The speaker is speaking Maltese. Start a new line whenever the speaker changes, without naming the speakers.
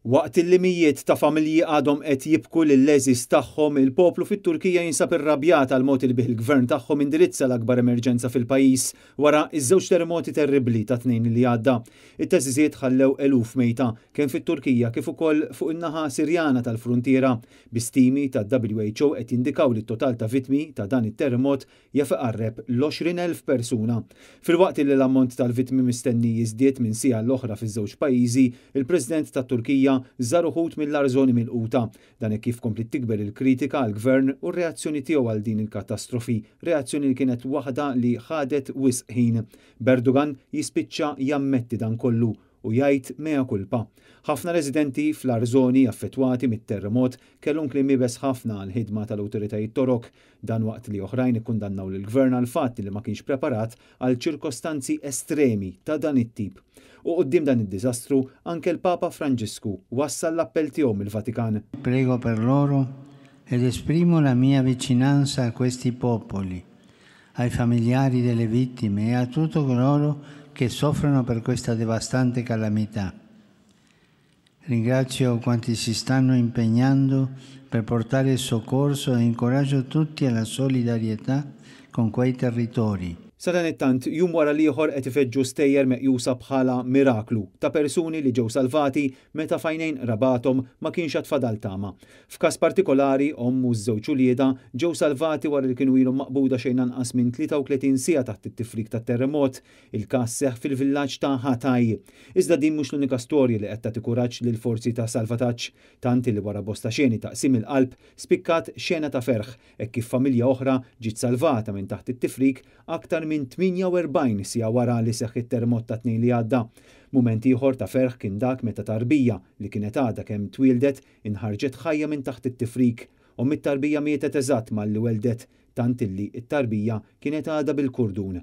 Waqt li mijiet ta' familji għadhom qed jibku lill-għeżież tagħhom, il-poplu fit-Turkija jinsab irrabjat għal mod li bih il-gvern tagħhom indirizza l-akbar emerġenza fil-pajjiż wara ż-żewġ terremoti terribbli tat-Tnejn li għadda. It-theżżiżiet ħallew eluf mejta, kemm fit-Turkija kif ukoll fuq in-naħa Sirjana tal-fruntiera, bi stimi tad-WHO qed jindikaw li t-total ta' vittmi ta' dan it-terremot jaf iqarreb l-20,000 persuna. Filwaqt li l-ammont tal-vittmi mistenni jiżdied minn siegħa għall-oħra fiż-żewġ pajjiżi, il-President tat-Turkija żar uħud mill-agħar żoni milquta. Dan hekk kif kompliet tikber il-kritika għall-Gvern u r-reazzjoni tiegħu għal din il-katastrofi, reazzjoni li kienet waħda li ħadet wisq ħin. B'Erdogan jispiċċa jammetti dan kollu u jgħid mea culpa. Ħafna residenti fl-agħar żoni affettwati mit-terremot kellhom kliem iebes ħafna għall-ħidma tal-awtoritajiet Torok. Dan waqt li oħrajn ikkundannaw lill-Gvern għall-fatt li ma kienx preparat għal ċirkostanzi estremi ta' dan it-tip. U quddiem dan id-diżastru, anke l-Papa Franġisku wassal l-appell tiegħu mill-Vatikan.
Prego per loro ed esprimo la mia vicinanza a questi popoli, ai familiari delle vittime e a tutti coloro che soffrono per questa devastante calamità. Ringrazio quanti si stanno impegnando per portare soccorso e incoraggio tutti alla solidarietà con quei territori.
Sadanittant, jum wara l-ieħor qed ifeġġu stejjer meqjusa bħala miraklu ta' persuni li ġew salvati meta f'għajnejn qrabathom ma kienx għad fadal tama. F'każ partikolari, omm u ż-żewġ uliedha ġew salvati wara li kienu ilhom maqbuda xejn anqas minn 33 siegħa taħt it-tifrik tat-terremot. Il-każ seħħ fil-villaġġ ta' Hatay. Iżda din mhux l-unika storja li qed tagħti kuraġġ lill-forzi ta' salvataġġ. Tant li wara bosta xeni ta' qsim il-qalb, spikkat xena ta' ferħ hekk kif familja oħra ġiet salvata minn taħt it-tifrik aktar minn 48 siegħa wara li seħħ it-terremot tat-Tnejn li għadda. Mument ieħor ta' ferħ kien dak meta tarbija li kienet għadha kemm twieldet Inħarġet ħajja minn taħt it-tifrik. Omm it-tarbija mietet eżatt malli welldet, tant illi t-tarbija kienet għadha bil-kurdun.